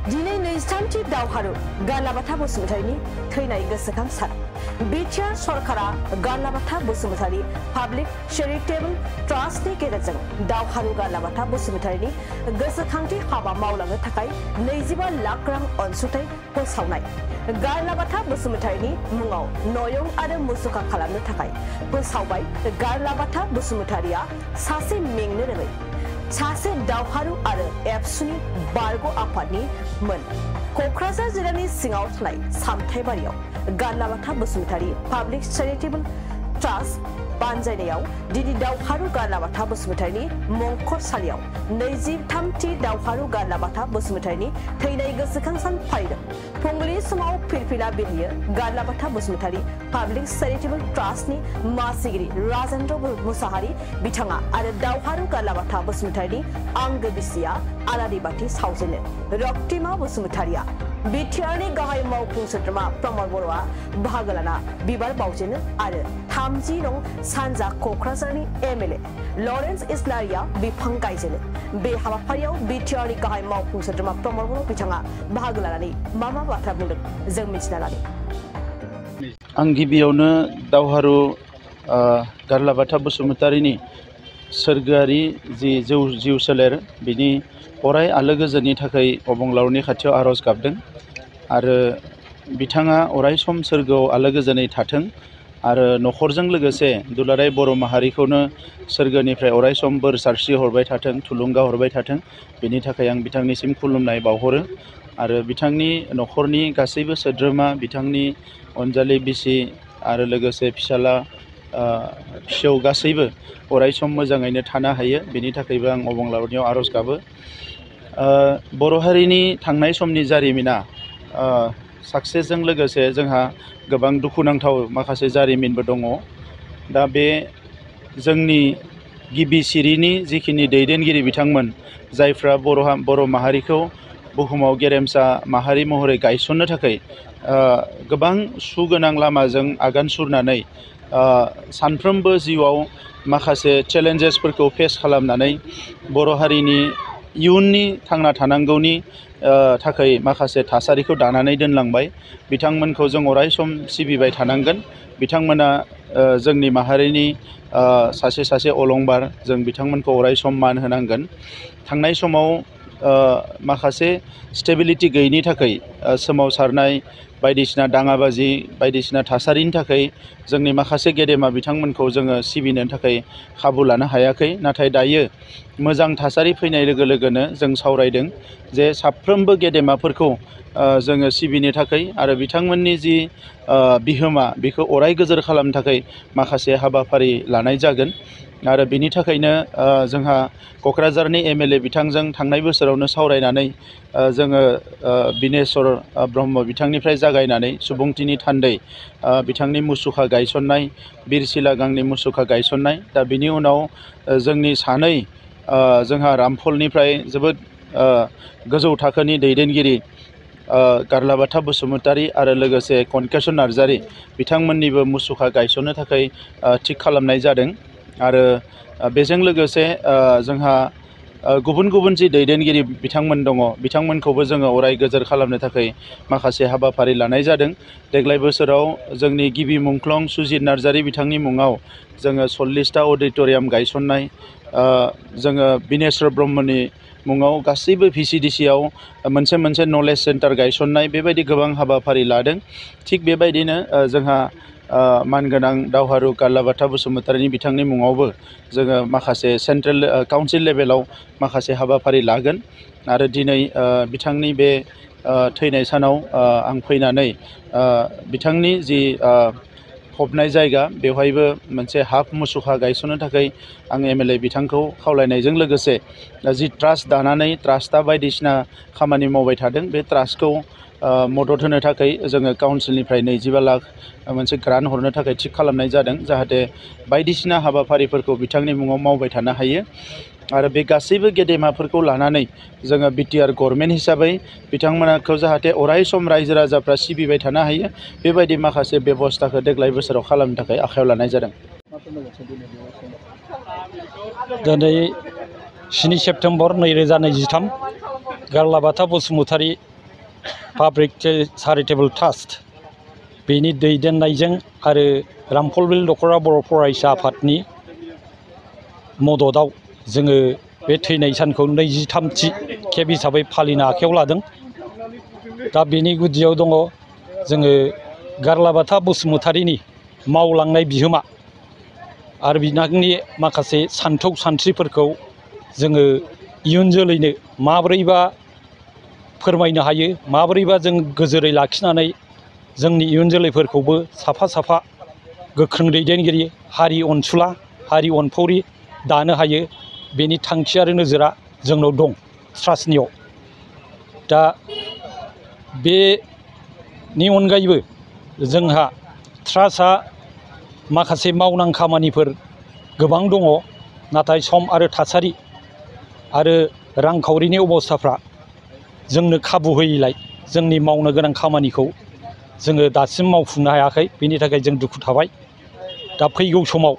दिनै 23थि दावहारु गारलाबाथा बसुमतारीनि थैनाय गोसोखां सान बिटिआर सरकारा गारलाबाथा बसुमतारी पाब्लिक चेरिटेबल ट्रास्टनि गेजेरजों दावहारु गारलाबाथा बसुमतारीनि गोसोखांथि हाबा मावलांनो थाखाय 25 लाख रां अनसुंथाइ फोसावनाय गारलाबाथा बसुमतारीनि मुङाव नयं आरो मुसुखा खालामनो थाखाय फोसावबाय गारलाबाथा बसुमतारीया सासे मेंनो रोङै सासे दावहारु आरो एबसुनि बारग' आफादनि मोन क'क्राझार जिल्लानि सिङाव थानाय सामथाइबारियाव गारलाबाथा बसुमतारी पाब्लिक चेरिटेबल ट्रास्ट बानजायनायाव दिनै दावहारु गारलाबाथा बसुमतारीनि मंखरसालियाव 23थि दावहारु गारलाबाथा बसुमतारीनि थैनाय गोसोखां सान फालिदों फुंबिलि समाव फिरफिला बिरहोयो गारलाबाथा बसुमतारी पाब्लिक चेरिटेबल ट्रास्टनि मासिगिरि राजेन्द्र मुसाहारि बिथाङा आरो दावहारु गारलाबाथा बसुमतारीनि आंगो बिसिया आलारि बाथि सावजेनो रक्तिमा बसुमतारीया बिटिआरनि गाहाय मावफुं सोद्रोमा प्रमद बर'आ बाहागो लाना बिबार बावजेनो आरो 30 नं सानजा क'क्राझारनि एमएलए लरेन्स इस्लारिया बिफां गायजेनो बे हाबाफारियाव बिटिआरनि गाहाय मावफुं सोद्रोमा प्रमद बर' बिथाङा बाहागो लानानै मा बाथ्रा बुंदों जों मिथिना लानि आं गिबियावनो दावहारु गारलाबाथा बसुमतारीनि सोरगोआरि जि जिउ सोलेर बिनि अराय आलो गोजोननि थाखाय अबंलावरनि खाथियाव आर'ज गाबदों आरो बिथाङा अराय सम सोरगोआव आलो गोजोनै थाथों आरो न'खरजों लोगोसे दुलाराय बर' माहारिखौनो सोरगोनिफ्राय अराय सम बोर सारस्रि हरबाय थाथों थुलुंगा हरबाय थाथों बेनि थाखाय आं बिथांनिसिम खुलुमनाय बावहरो आरो बिथांनि न'खरनि गासैबो सोद्रोमा बिथांनि अनजालि बिसि आरो लोगोसे फिसाला फिसौ गासैबो अराय सम मोजाङैनो थानो हायो बेनि थाखायबो आं अबंलावरनियाव आर'ज गाबो बर' हारिनि थांनाय समनि जारिमिना साक्सेसजों लोगोसे जोंहा गोबां दुखुनांथाव माखासे जारिमिनबो दङ दा बे जोंनि गिबि सिरिनि जिखिनि दैदेनगिरि बिथांमोन जायफ्रा बर' माहारिखौ बुहुमाव गेरेमसा माहारि महरै गायसननो थाखाय गोबां सुगोनां लामाजों आगान सुरनानै सानफ्रोमबो जिउआव माखासे चेलेन्जेसफोरखौ फेस खालामनानै बर' हारिनि इयुननि थांना थानांगौनि थाखाय माखासे थासारिखौ दानानै दोनलांबाय बिथांमोनखौ जों अराय सम सिबिबाय थानांगोन बिथांमोना जोंनि माहारिनि सासे अलंबार जों बिथांमोनखौ अराय सम मान होनांगोन थांनाय समाव माखासे स्टेबिलिटि गैयैनि थाखाय सोमावसारनाय बायदिसिना दाङाबाजि बायदिसिना थासारिनि थाखाय जोंनि माखासे गेदेमा बिथांमोनखौ जोङो सिबिनो थाखाय खाबु लानो हायाखै नाथाय दायो मोजां थासारि फैनाय लोगो लोगोनो जों सावरायदों जे साफ्रोमबो गेदेमाफोरखौ जोङो सिबिनो थाखाय आरो बिथांमोननि जि बिहोमा बेखौ अराय गोजोर खालामनो थाखाय माखासे हाबाफारि लानाय जागोन आरो बिनि थाखायनो जोंहा क'क्राझारनि एमएलए बिथांजों थांनाय बोसोरावनो सावरायनानै जोङो बिनेश्वर ब्रह्म बिथांनिफ्राय जागायनानै सुबुंथिनि थान्दै बिथांनि मुसुखा गायसननाय बिरसिला गांनि मुसुखा गायसननाय दा बिनि उनाव जोंनि सानै जोंहा रामफलनिफ्राय जोबोद गोजौ थाखोनि दैदेनगिरि गारलाबाथा बसुमतारी आरो लोगोसे कनकेसन नार्जारी बिथांमोननिबो मुसुखा गायसननो थाखाय थिग खालामनाय जादों आरो बेजों लोगोसे जोंहा गुबुन गुबुन जि दैदेनगिरि बिथांमोन दङ बिथांमोनखौबो जोङो अराय गोजोर खालामनो थाखाय माखासे हाबाफारि लानाय जादों देग्लाय बोसोराव जोंनि गिबि मुंख्लं सुजित नार्जारी बिथांनि मुङाव जोङो 40टा अडिट'रियाम गायसननाय जोङो बिनेश्वर ब्रह्मनि मुङाव गासैबो VCDCआव मोनसे नलेज सेन्टार गायसननाय बेबायदि गोबां हाबाफारि लादों थिग बेबायदिनो जोंहा मानगोनां दावहारु गारलाबाथा बसुमतारीनि बिथांनि मुङावबो जोङो माखासे सेन्ट्रेल काउन्सिल लेभेलाव माखासे हाबाफारि लागोन आरो दिनै बिथांनि बे थैनाय सानाव आं फैनानै बिथांनि जि फबनाय जायगा बेवहायबो मोनसे हाफ मुसुखा गायसननो थाखाय आं एमएलए बिथांखौ खावलायनायजों लोगोसे जि ट्रास्ट दानानै ट्रास्टआ बायदिसिना खामानि मावबाय थादों बे ट्रास्टखौ मदद होनो थाखाय जोङो काउन्सिलनिफ्राय 25 लाख मोनसे ग्रान्ट हरनो थाखाय थिग खालामनाय जादों जाहाथे बायदिसिना हाबाफारिफोरखौ बिथांनि मुङाव मावबाय थानो हायो आरो बे गासैबो गेदेमाफोरखौ लानानै जोङो बिटिआर गभर्नमेन्ट हिसाबै बिथांमोनखौ जाहाथे अराय सम रायजो राजाफ्रा सिबिबाय थानो हायो बेबायदि माखासे बेबस्थाखौ देग्लाय बोसोराव खालामनो थाखाय आखायाव लानाय जादों दिनै 7 सेप्तेम्बर 2023 गारलाबाथा बसुमतारी पाब्लिक चेरिटेबल ट्रास्ट बेनि दैदेननायजों आरो रामफलबिल दख'रा बर' फरायसा आफादनि मददाव जोङो बे थैनाय सानखौ 23थि खेब हिसाबै फालिनो आखायाव लादों। दा बेनि गुदियाव दङ जोङो गारलाबाथा बसुमतारीनि मावलांनाय बिहोमा आरो बिथांनि माखासे सानथौ सानस्रिफोरखौ जोङो इयुन जोलैनो माबोरैबा फोरमायनो हायो, माबोरैबा जों गोजोरै लाखिनानै जोंनि इयुन जोलैफोरखौबो साफा साफा गोख्रों दैदेनगिरि, हारि अनसुला, हारि अनफावरि दानो हायो, बेनि थांखि आरो नोजोरा जोंनाव दं ट्रास्टनियाव। दा बेनि अनगायैबो जोंहा ट्रास्टआ माखासे मावनां खामानिफोर गोबां दङ, नाथाय सम आरो थासारि आरो रांखावरिनि अबस्थाफ्रा जोंनो खाबु होयैलाय जोंनि मावनो गोनां खामानिखौ जोङो दासिम मावफुंनो हायाखै। बेनि थाखाय जों दुखु थाबाय। दा फैगौ समाव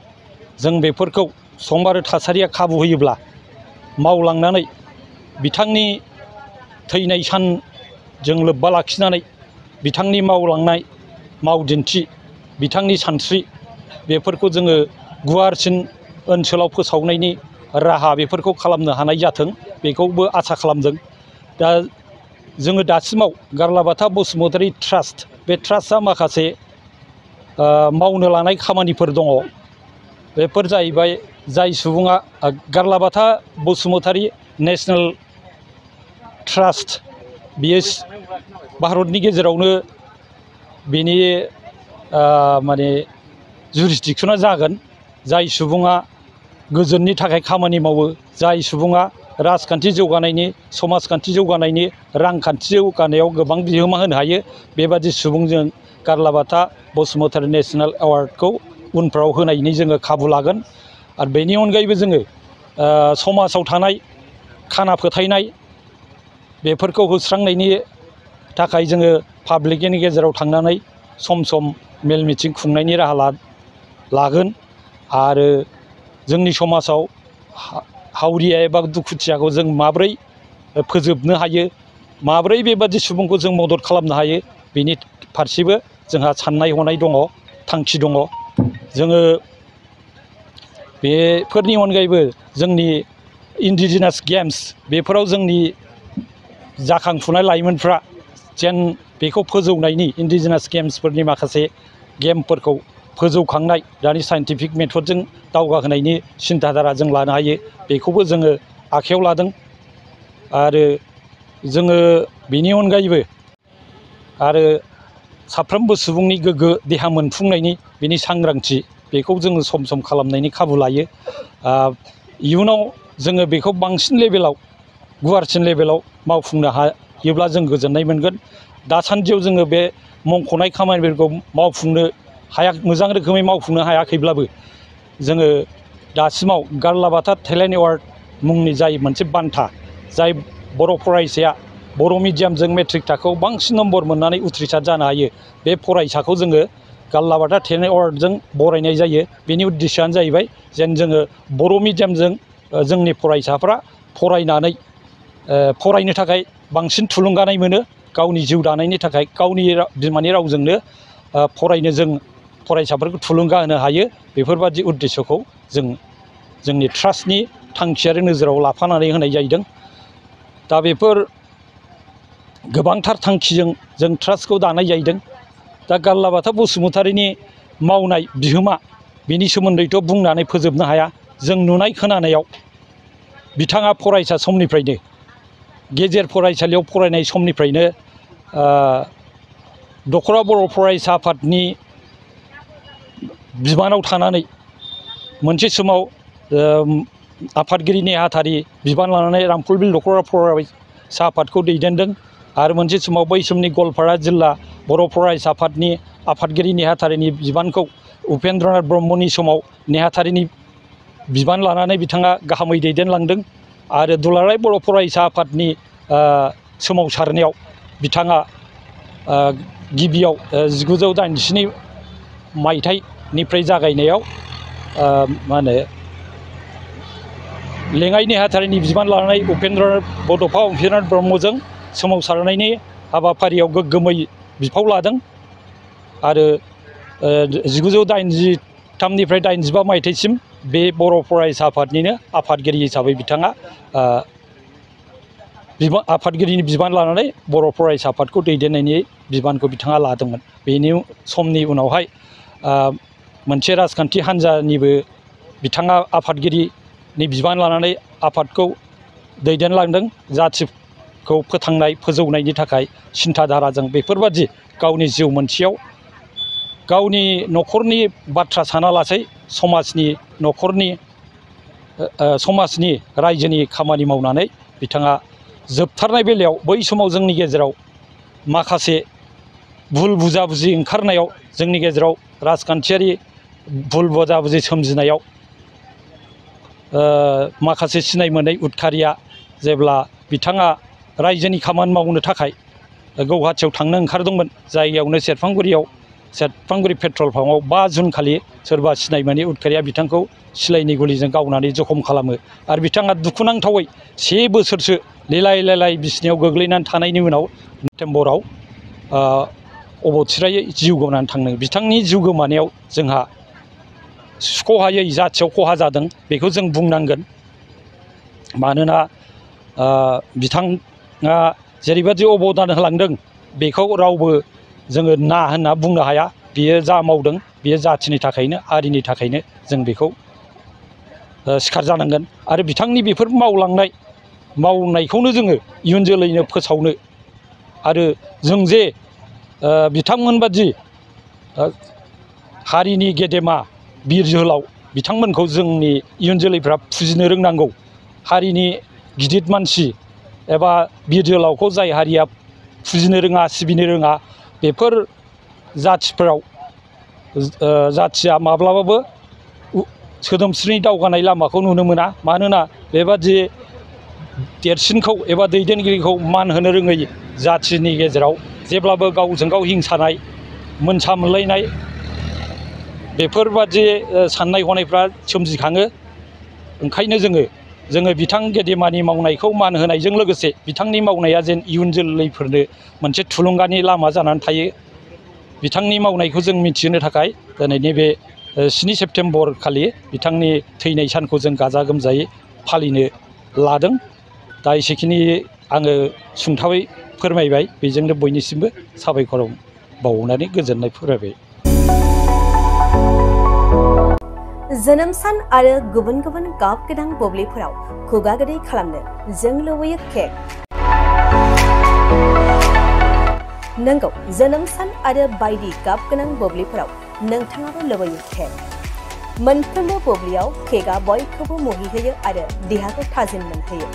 जों बेफोरखौ सम आरो थासारिया खाबु होयोब्ला मावलांनानै बिथांनि थैनाय सानजों लोब्बा लाखिनानै बिथांनि मावलांनाय मावदिन्थि, बिथांनि सानस्रि बेफोरखौ जोङो गुवारसिन ओनसोलाव फोसावनायनि राहा बेफोरखौ खालामनो हानाय जाथों, बेखौबो आसा खालामदों। दा जोङो दासिमाव गारलाबाथा बसुमतारी ट्रास्ट, बे ट्रास्टआ माखासे मावनो लानाय खामानिफोर दङ। बेफोर जाहैबाय जाय सुबुङा गारलाबाथा बसुमतारी नेशनेल ट्रास्ट, बियो भारतनि गेजेरावनो बेनि माने जुरिसडिक्सना जागोन जाय सुबुङा गोजोननि थाखाय खामानि मावो, जाय सुबुङा राजखान्थि जौगानायनि, समाजखान्थि जौगानायनि, रांखान्थि जौगानायाव गोबां बिहोमा होनो हायो, बेबादि सुबुंजों गारलाबाथा बसुमतारी नेशनेल एवार्डखौ उनफ्राव होनायनि जोङो खाबु लागोन। आरो बेनि अनगायैबो जोङो समाजाव थानाय खाना फोथायनाय बेफोरखौ होस्रांनायनि थाखाय जोङो पाब्लिकनि गेजेराव थांनानै सम सम मेल मिथिं खुंनायनि राहा लागोन। आरो जोंनि समाजाव हावरिया एबा दुखुथियाखौ जों माब्रै फोजोबनो हायो, माब्रै बेबादि सुबुंखौ जों मदद खालामनो हायो, बेनि फारसेबो जोंहा साननाय हनाय दङ, थांखि दङ। जोङो बेफोरनि अनगायैबो जोंनि इन्डिजिनास गेम्स, बेफोराव जोंनि जाखांफुनाय लाइमोनफ्रा जेन बेखौ फोजौनायनि, इन्डिजिनास गेम्सफोरनि माखासे गेमफोरखौ फोजौखांनाय, दानि साइन्टिफिक मेथडजों दावगाहोनायनि सिन्थाधारा जों लानो हायो, बेखौबो जोङो आखायाव लादों। आरो जोङो बेनि अनगायैबो आरो साफ्रोमबो सुबुंनि गोग्गो देहा मोनफुंनायनि बेनि सांग्रांथि, बेखौ जोङो सम सम खालामनायनि खाबु लायो। इयुनाव जोङो बेखौ बांसिन लेभेलाव, गुवारसिन लेभेलाव मावफुंनो हायोब्ला जों गोजोननाय मोनगोन। दासान्दियाव जोङो बे मुंख'नाय खामानिफोरखौ मावफुंनो मोजां रोखोमै मावफुंनो हायाखैब्लाबो जोङो दासिमाव गारलाबाथा टेलेन्ट एवार्ड मुंनि जाय मोनसे बान्था, जाय बर' फरायसाया बर' मिडियामजों मेट्रिक थाखोआव बांसिन नम्बर मोननानै उथ्रिसार जानो हायो, बे फरायसाखौ जोङो गारलाबाथा टेलेन्ट एवार्डजों बरायनाय जायो। बेनि उद्देश्यआनो जाहैबाय जेन जोङो बर' मिडियामजों जोंनि फरायसाफ्रा फरायनानै फरायनो थाखाय बांसिन थुलुंगानाय मोनो, गावनि जिउ दानायनि थाखाय गावनि बिमानि रावजोंनो फरायनो जों फरायसाफोरखौ थुलुंगा होनो हायो। बेफोरबादि उद्देश्यखौ जों जोंनि ट्रास्टनि थांखि आरो नोजोराव लाफानानै होनाय जाहैदों। दा बेफोर गोबांथार थांखिजों जों ट्रास्टखौ दानाय जाहैदों। दा गारलाबाथा बसुमतारीनि मावनाय बिहोमा, बिनि सोमोन्दैथ' बुंनानै फोजोबनो हाया। जों नुनाय खोनानायाव बिथाङा फरायसा समनिफ्रायनो, गेजेर फरायसालियाव फरायनाय समनिफ्रायनो दख'रा बर' फरायसा आफादनि बिबानाव थानानै मोनसे समाव आफादगिरि नेहाथारि बिबान लानानै रामफलबिल दख'रा फरायसा आफादखौ दैदेनदों। आरो मोनसे समाव बै समनि गवालपारा जिल्ला बर' फरायसा आफादनि आफादगिरि नेहाथारिनि बिबानखौ उपेन्द्रनाथ ब्रह्मनि समाव नेहाथारिनि बिबान लानानै बिथाङा गाहामै दैदेनलांदों। आरो दुलाराय बर' फरायसा आफादनि सोमावसारनायाव बिथाङा गिबियाव 1987 मायथाइनिफ्राय जागायनायाव मा होनो लेङाइ नेहाथारिनि बिबान लानानै बड'फा उपेन्द्रनाथ ब्रह्मजों सोमावसारनायनि हाबाफारियाव गोग्गोमै बिफाव लादों आरो 1983निफ्राय 85 मायथाइसिम बे बर' फरायसा आफादनिनो आफादगिरि हिसाबै बिथाङा आफादगिरिनि बिबान लानानै बर' फरायसा आफादखौ दैदेननायनि बिबानखौ बिथाङा लादोंमोन। बेनि समनि उनावहाय मोनसे राजखान्थि हान्जानिबो बिथाङा आफादगिरिनि बिबान लानानै आफादखौ दैदेनलांदों। जाथिखौ फोथांनाय फोजौनायनि थाखाय सिन्थाधाराजों बेफोरबादि गावनि जिउ मोनसेयाव गावनि न'खरनि बाथ्रा सानालासै समाजनि न'खरनि समाजनि रायजोनि खामानि मावनानै बिथाङा जोबथारनाय बेलायाव बै समाव जोंनि गेजेराव माखासे भुल बुजाबुजि ओंखारनायाव जोंनि गेजेराव राजखान्थियारि भुल बुजाबुजि सोमजिनायाव माखासे सिनाय मोनै उदखारिया जेब्ला बिथाङा रायजोनि खामानि मावनो थाखाय गुवाहाटियाव थांनो ओंखारदोंमोन, जायगायावनो सेरफांगुरि पेट्रल पाम्पआव 5 जुन खालि सोरबा सिनाय मोनै उदखारिया बिथांखौ सिलाइनि गुलिजों गावनानै जखम खालामो आरो बिथाङा दुखुनांथावै 1 बोसोरसो लेलाय बिसिनायाव गोग्लैनानै थानायनि उनाव सेप्तेम्बराव अबथिरायै जिउ गोमानानै थांदों। बिथांनि जिउ गोमानायाव जोंहा सुख'हायै जाथियाव खहा जादों बेखौ जों बुंनांगोन। मानोना बिथाङा जेरैबायदि अबदान होलांदों बेखौ रावबो जोङो ना होनना बुंनो हाया। बियो जा मावदों बियो जाथिनि थाखायनो हारिनि थाखायनो जों बेखौ सिखार जानांगोन आरो बिथांनि बेफोर मावनायखौनो जोङो इयुन जोलैनो फोसावनो आरो जों जे बिथांमोनबादि हारिनि गेदेमा बिर जोहोलाव बिथांमोनखौ जोंनि इयुन जोलैफ्रा फुजिनो रोंनांगौ। हारिनि गिदिर मानसि एबा बिर जोहोलावखौ जाय हारिया फुजिनो रोङा सिबिनो रोङा बेफोर जाथिफोराव जाथिया माब्लाबाबो सोदोमस्रिनि दावगानाय लामाखौ नुनो मोना। मानोना बेबादि देरसिनखौ एबा दैदेनगिरिखौ मान होनो रोङै जाथिनि गेजेराव जेब्लाबो गावजों गाव हिंसानाय मोनसा मोनलायनाय बेफोरबादि साननाय हनायफ्रा सोमजिखाङो। ओंखायनो जोङो बिथां गेदेमानि मावनायखौ मान होनायजों लोगोसे बिथांनि मावनाया जेन इयुन जोलैफोरनो मोनसे थुलुंगानि लामा जानानै थायो, बिथांनि मावनायखौ जों मिथिहोनो थाखाय दिनै नैबे 7 सेप्तेम्बर खालि बिथांनि थैनाय सानखौ जों गाजा गोमजायै फालिनो लादों। दा एसेखिनि आङो सुंथाबै फोरमायबाय, बेजोंनो बयनिसिमबो साबायखर बावनानै गोजोननाय फोरमायबाय। जोनोम सान आरो गुबुन गुबुन गाब गोनां बुब्लिफोराव खुगा गोदै खालामनो जों लुबैयो केक। नंगौ, जोनोम सान आरो बायदि गाब गोनां बुब्लिफोराव नोंथाङाबो लुबैयो केक। मोनफ्रोमबो बुब्लियाव केकआ बयखौबो मुहिहोयो आरो देहाखौ थाजिम मोनहोयो।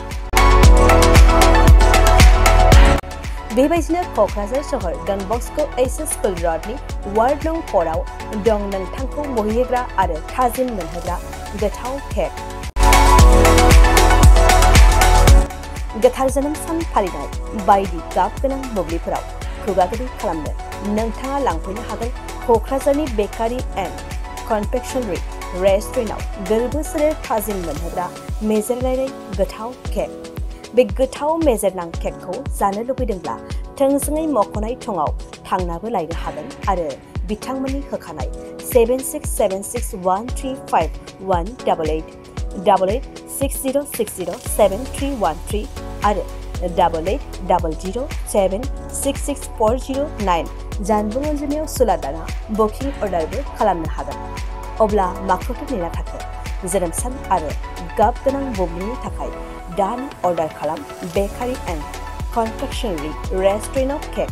बेबायदिनो क'क्राझार सहर डन बस्क' एचएस स्कुल र'डनि वार्ड नं 4 आव दं नोंथांखौ मुहिहोग्रा आरो थाजिम मोनहोग्रा गोथाव केक। गोथार जोनोम सान फालिनाय बायदि गाब गोनां बुब्लिफोराव खुगा गोदै खालामनो नोंथाङा लांफैनो हागोन क'क्राझारनि बेकारि एन्ड कनफेक्शनारि रेस्टुरेन्टआव गोरबो सोलेर थाजिम मोनहोग्रा मेजेरनाय गोथाव केक। बे गोथाव मेजेरनां केकखौ जानो लुबैदोंब्ला थोंजोङै मख'नाय थंआव थांनाबो लायनो हागोन आरो बिथांमोननि होखानाय 767601351888 8860607313 आरो 8800766409 जानबुं अनजिमायाव सुलादाना बुकिं अर्डारबो खालामनो हागोन। अब्ला माखौथो नेना थाखो? जोनोम सान आरो गाब गोनां बुब्लिनि थाखाय दानो अर्डार खालाम बेकारि एन्ड कनफेक्शनारि रेस्टुरेन्टआव केक।